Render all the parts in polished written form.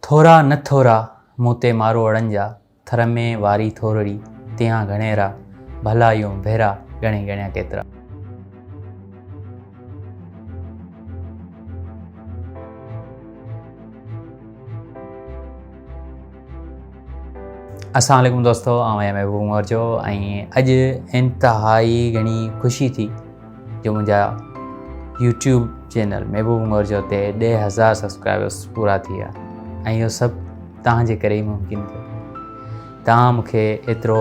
ٿورا نه ٿورا، مون تي ماروئڙن جا، ٿر ۾ واري ٿورڙي، تيان گهڻيرا، ڀلا يون ڀيرا، ڳڻي ڳڻيا ڪيترا. السلام عليڪم دوستو، آئون آهيان محبوب مورجو ۽ اڄ انتهائي گهڻي خوشي ٿي جو منهنجا يوٽيوب چينل محبوب مورجو تي 10,000 سبسڪرائبرس پورا ٿي ويا ۽ اهو سڀ توهان جي ڪري ئي ممڪن ٿيو. توهان مون کي ايترو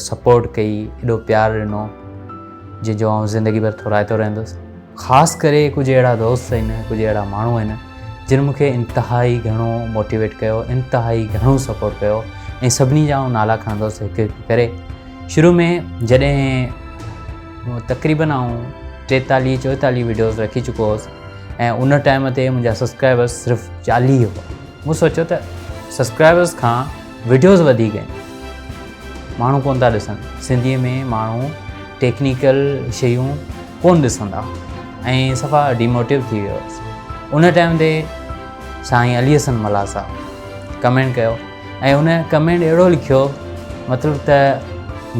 سپورٽ ڪئي، ايڏو پيار ڏنو جنهن جو آئون زندگي ڀر ٿورائتو رهندس. خاص ڪري ڪجهه اهڙا دوست آهن، ڪجهه اهڙا ماڻهو آهن جن مون کي انتهائي گهڻو موٽيويٽ ڪيو، انتهائي گهڻو سپورٽ ڪيو ۽ سڀني جا آئون نالا کڻندس هڪ هڪ ڪري. شروع ۾ جڏهن تقريبن آئون 43 44 ويڊيوز رکي چڪو هوس ۽ ان ٽائيم تي منهنجا سبسڪرائبرس صرف 40 هئا. مون سوچيو ته سبسڪرائبرس کان ويڊيوز وڌيڪ آهن، ماڻهو ڪونه ٿا ڏسن، سنڌيء ۾ ماڻهو ٽيڪنيڪل شيون ڪونه ڏسندا ۽ صفا ڊيموٽيو ٿي ويو هوس. ان ٽائيم تي سائين علي حسن ملاح صاحب ڪمينٽ ڪيو ۽ ان ڪمينٽ اهڙو لکيو مطلب ته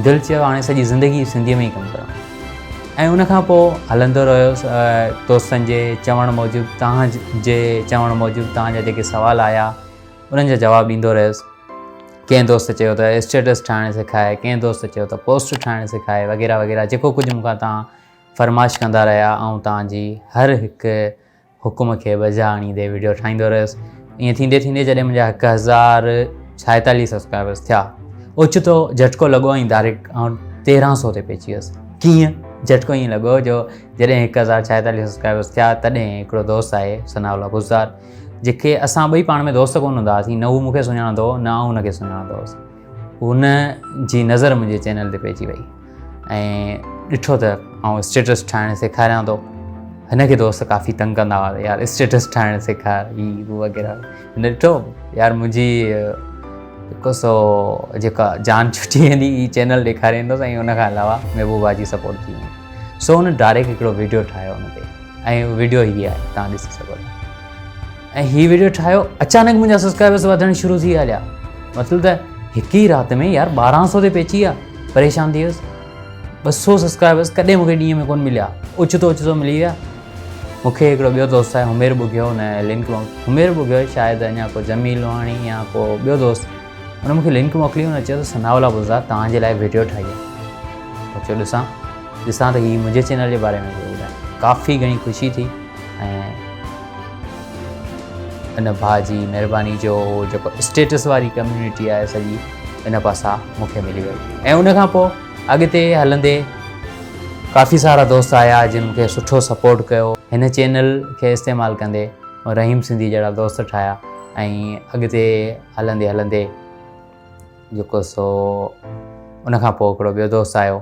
دل چيو هاڻي سڄي زندگي سنڌيء ۾ ئي ڪم ڪران. ۽ ان کان پوء هلندو رهيس دوستن جي چوڻ موجب، توهان جي چوڻ موجب توهان جا جيڪي سوال آيا انهن جا جواب ڏيندو رهيس. ڪنهن دوست چيو ته اسٽيٽس ٺاهڻ سکائي، ڪنهن دوست چيو ته پوسٽ ٺاهڻ سکائي وغيره وغيره جيڪو ڪجهه مون کان توهان فرمائش ڪندا رهيا آئون توهان جي هر هڪ حڪم کي بجا آڻيندي ويڊيو ٺاهيندو رهيس. ائين ٿيندي ٿيندي جڏهن منهنجا 1046 سبسڪرائبرس ٿيا اوچتو جهٽڪو لڳو ۽ ڊائريڪٽ آئون 1300 تي پهچي ويس. ڪيئن جهٽڪو ائين لڳو جو جڏهن 1046 سبسڪرائبرس ٿيا تڏهن هڪڙو دوست آهي ثناء الله بوزدار، جيڪي اسان ٻئي پاڻ ۾ دوست ڪونه هوندا هئاسين، نه هو مون کي سڃاڻندو هو نه آئون هن کي سڃاڻندو هوس. هن جي نظر منهنجي چينل تي پئجي وئي ۽ ڏٺو ته آئون اسٽيٽس ٺاهڻ سيکاريان ٿو. هن کي دوست ڪافي تنگ ڪندا هئا يار اسٽيٽس ٺاهڻ سيکار هي هو وغيره. هن ڏٺو يار منهنجي جيڪو سو جيڪا جان ڇٽي ويندي هي چينل ڏيکاريندس ۽ ان کان علاوه محبوبا جي سپورٽ ٿي ويندي. سو هن ڊائريڪٽ هڪڙو ويڊيو ٺاهيو ان تي ۽ ويڊيو هي آهي توهان ڏسي سگهو ٿا. ۽ هي ويڊيو ٺاهيو اچانڪ منهنجا سبسڪرائبرس وڌڻ شروع ٿي هليا. مطلب ته هڪ ئي رات ۾ يار 1200 تي پهچي ويا. پريشان ٿي ويس. 200 سبسڪرائبرس ڪڏهن مونکي ڏينهن ۾ ڪونه مليا، اوچتو اوچتو ملي ويا. مونکي هڪڙو ٻيو دوست آهي همير ٻگهيو، هن لنڪ همير ٻگهيو شايد اڃا ڪو جميل لوهاڻي يا ڪو ٻيو دوست، هن مونکي لنڪ موڪلي. هن چيو ته ثناء الله بوزدار توهان جي لاء ويڊيو ٺاهي آهي. مون چيو ڏسان ڏسان ته هي منهنجي چينل جي باري ۾ پيو ٻڌائي. ڪافي گهڻي خوشي ٿي ۽ ان ڀاء جي مهرباني جو جيڪو اسٽيٽس واري ڪميونٽي آهي سڄي ان پاسا مون کي ملي وئي. ۽ ان کان پوء اڳتي هلندي ڪافي سارا دوست آيا جن مون کي سٺو سپورٽ ڪيو. هن چينل کي استعمال ڪندي رحيم سنڌي جهڙا دوست ٺاهيا ۽ اڳتي هلندي هلندي جيڪو سو ان کان پوء هڪڙو ٻيو دوست آيو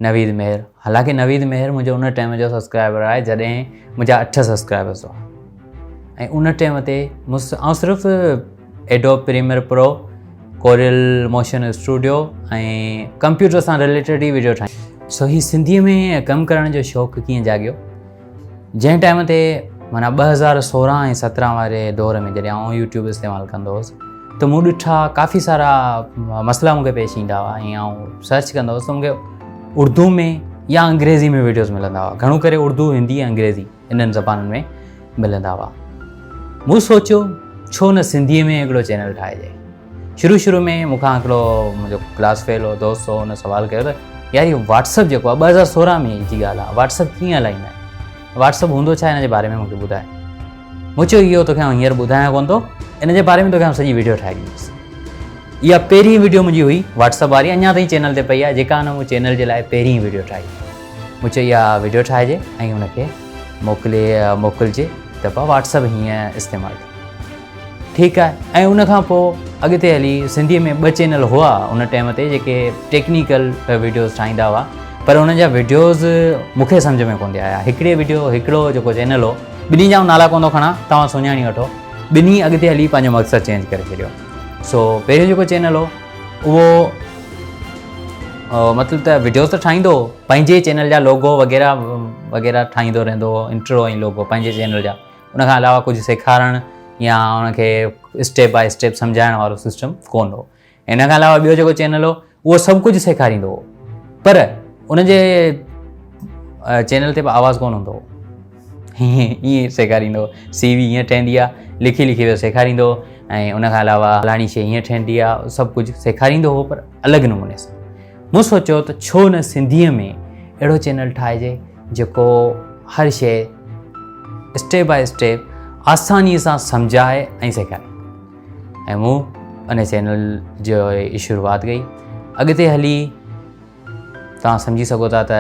نويد مهر. حالانڪه نويد مهر منهنجو ان ٽائيم جو سبسڪرائبر آهي جڏهن منهنجا 8 سبسڪرائبرس هئا ۽ ان ٽائيم تي آئون صرف Adobe Premiere Pro, Corel Motion Studio ۽ computer سان رليٽيڊ ئي ويڊيو ٺاهي. سو هي سنڌيء ۾ ڪم ڪرڻ جو شوق ڪيئن جاڳيو؟ جنهن ٽائيم تي معنيٰ 2016 ۽ 17 واري دور ۾ جڏهن آئون يوٽيوب استعمال ڪندو هوس ته مون ڏٺا ڪافي سارا مسئلا مون کي پيش ايندا هئا ۽ آئون سرچ ڪندو هوس ته مون کي اردو ۾ يا انگريزي ۾ ويڊيوز ملندا هئا. گهڻو ڪري اردو، هندي ۽ انگريزي انهن زبانن ۾ ملندا هئا. مون سوچيو ڇو نه سنڌيء ۾ هڪڙو چينل ٺاهجي. شروع شروع ۾ مون کان هڪڙو منهنجو ڪلاس فيلو دوست هو، ان سوال ڪيو ته يار هي واٽس اپ جيڪو آهي 2016 ۾ جي ڳالهه آهي، واٽس اپ ڪيئن هلائيندا آهن، واٽس اپ هوندو ڇا، ان جي باري ۾ مون کي ٻڌاء. مون چيو اهو توکي آئون هينئر ٻڌايان ڪونه ٿو، ان جي باري ۾ توکي آئون سڄي ويڊيو ٺاهي ڏيندس. اها پهرين ويڊيو منهنجي هئي واٽس اپ واري، اڃا تائين چينل تي پئي آهي، جيڪا ان مون چينل جي لاء پهرين ويڊيو ٺاهي. مون چيو اها ويڊيو ٺاهجي ۽ ان کي موڪلجي ته پا واٽس اپ هيئن استعمال ٿئي. ٺيڪ آهي. ۽ ان کان پوء اڳتي هلي سنڌيء ۾ 2 چينل هئا ان ٽائيم تي جيڪي ٽيڪنيڪل ويڊيوز ٺاهيندا هئا، پر انهن جا ويڊيوز مون کي سمجهه ۾ ڪونه ٿي آيا. هڪڙي ويڊيو هڪڙو جيڪو چينل هو، ٻنهي جا آئون نالا ڪونه ٿو کڻان، توهان سڃاڻي وٺو، ٻنهي اڳتي هلي پنهنجو مقصد چينج ڪري ڇڏيو. سو پهريون جيڪو چينل هو اهو مطلب ته ويڊيوز ته ٺاهيندو هو، پنهنجي چينل جا لوگو وغيره وغيره ٺاهيندو رهندو هو، انٽرو ۽ لوگو پنهنجي چينل جا. ان کان علاوه ڪجهه سيکارڻ يا ان کي اسٽيپ باء اسٽيپ سمجهائڻ وارو سسٽم ڪونه هو. ان کان علاوه ٻيو جيڪو چينل هو اهو سڀ ڪجهه سيکاريندو هو پر ان جي چينل تي به آواز ڪونه هوندو هو. ائين ائين سيکاريندو هو، سي وي ائين ٺهندي آهي، لکي لکي ويو سيکاريندو هو ۽ ان کان علاوه فلاڻي شي ائين ٺهندي آهي، سڀ ڪجهه سيکاريندو هو پر الڳ نموني سان. مون سوچيو ته ڇو نه سنڌيء ۾ اهڙو چينل ٺاهجي جيڪو هر شيء اسٽيپ باء اسٽيپ آسانيء سان سمجهائي ۽ سيکاري ۽ مون ان چينل جي شروعات ڪئي. اڳتي هلي توهان سمجهي سگهو ٿا ته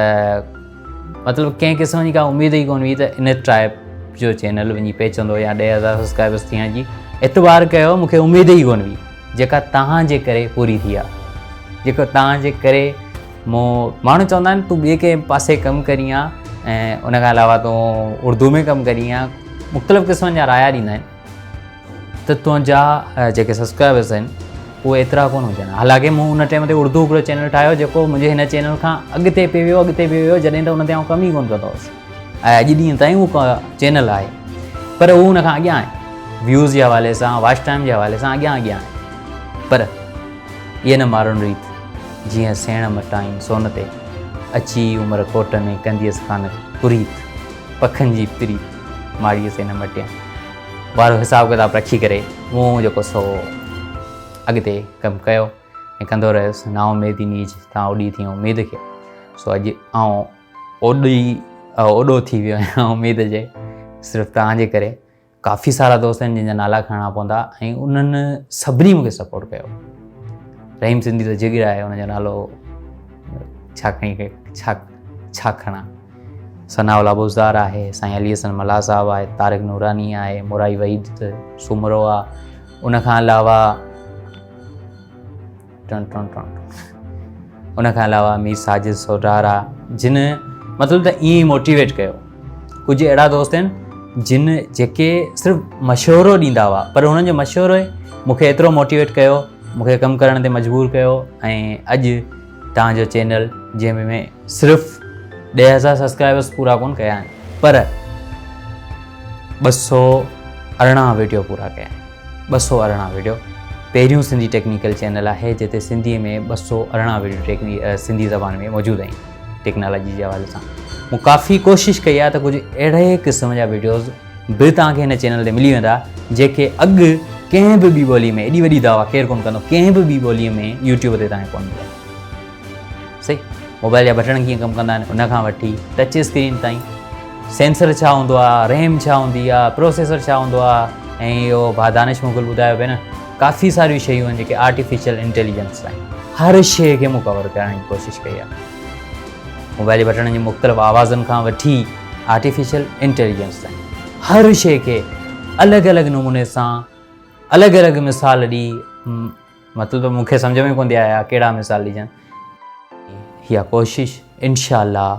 مطلب ڪنهن قسم جي ڪا اميد ئي ڪونه هئي ته ان ٽائپ جو چينل وڃي پهچندو يا 10000 سبسڪرائبرس ٿيڻ جي اعتبار ڪيو مونکي اميد ئي ڪونه هئي جيڪا توهان جي ڪري پوري ٿي آ، جيڪو توهان جي ڪري مون ماڻهو چوندا آهن تون ٻئي ڪنهن پاسي ڪم ڪرين ها ۽ ان کان علاوه تون اردو ۾ ڪم ڪرين ها، مختلف قسمن جا رايا ڏيندا آهن ته تنهنجا جيڪي سبسڪرائبرس آهن اهي ايترا ڪونه هجن. حالانڪه مون ان ٽائيم تي اردو هڪڙو چينل ٺاهيو جيڪو منهنجي هن چينل کان اڳتي پئي ويو اڳتي پئي ويو، جڏهن ته ان تي آئون ڪم ئي ڪونه ڪندو هوس ۽ اڄ ڏينهن تائين اهو چينل آهي پر اهو ان کان اڳيان آهي، ويوز جي حوالي سان واچ ٽائيم جي حوالي سان اڳيان اڳيان آهي. پر ايئن نه مارن ريت جيئن سيڻ مٽائين سون تي، اچي عمر ڪوٽ ۾ ڪنديس ڪانه پريت، پکن جي پريت ماڙيء سي نه مٽيان وارو حساب ڪتاب رکي ڪري مون جيڪو سو اڳتي ڪم ڪيو ۽ ڪندو رهيس. نااميدي نيج تان اڏي ٿي اميد کي، سو اڄ آئون اوڏي اوڏو ٿي ويو آهيان اميد جي صرف توهان جي ڪري. ڪافي سارا دوست آهن جن جا نالا کڻڻا پوندا ۽ انهن سڀني مونکي سپورٽ ڪيو. رحيم سنڌي ته جگر آهي، ان جو نالو ڇا کڻي ڇا ڇا کڻان. ثناء الله بوزدار آهي، سائين علي حسن ملاح صاحب آهي، طارق نوراني آهي، مورائي وحيد سومرو آهي، ان کان علاوه ٽن ٽن ٽن ان کان علاوه مير ساجد سوڍار آ، جن مطلب ته ائين ئي موٽيويٽ ڪيو. ڪجهه اهڙا دوست آهن جن جيڪي صرف مشورو ڏيندا هئا پر انهن جو مشورو ئي مون کي ايترو موٽيويٽ ڪيو، مون کي ڪم ڪرڻ تي مجبور ڪيو ۽ اڄ توهان جو چينل جنهن ۾ صرف 10000 سبسڪرائبرس پورا ڪون ڪيا آهن پر 218 ويڊيو پورا ڪيا آهن. 218 ويڊيو پهريون سنڌي ٽيڪنيڪل چينل آهي جتي سنڌي ۾ 218 ويڊيو ٽيڪني سنڌي زبان ۾ موجود آهن. ٽيڪنالاجي جي حوالي سان مون ڪافي ڪوشش ڪئي آهي ته ڪجهه اهڙي قسم جا ويڊيوز به توهان کي هن چينل تي ملي ويندا جيڪي اڳ ڪنهن به ٻي ٻولي ۾ ايڏي وڏي دعويٰ ڪير ڪونه ڪندو، ڪنهن به ٻي ٻولي ۾ يوٽيوب تي توهان کي ڪونه ملندا. صحيح موبائل جا بٽڻ ڪيئن ڪم ڪندا آهن ان کان وٺي ٽچ اسڪرين تائين، سينسر ڇا هوندو آهي، ريم ڇا هوندي آهي، پروسيسر ڇا هوندو آهي ۽ اهو ڀا دانش مغل ٻڌايو پئي نه ڪافي ساريون شيون آهن جيڪي آرٽيفيشل انٽيليجنس تائين هر شيء کي مون ڪور ڪرڻ جي ڪوشش ڪئي آهي. موبائل جي بٽڻن جي مختلف آوازن کان وٺي آرٽيفيشل انٽيليجنس تائين هر شيء کي الڳ الڳ نموني سان الڳ الڳ مثال ڏئي، مطلب ته مون کي سمجهه ۾ ڪونه ٿي آيا ڪهڙا مثال ڏجن. اها ڪوشش انشاء الله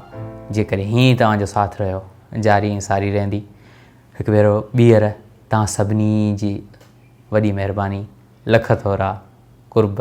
جيڪڏهن هيئن ئي توهان جو ساٿ رهيو جاري ۽ ساري رهندي. هڪ ڀيرو ٻيهر توهان سڀني جي وڏي مهرباني، لک ٿورا، قرب.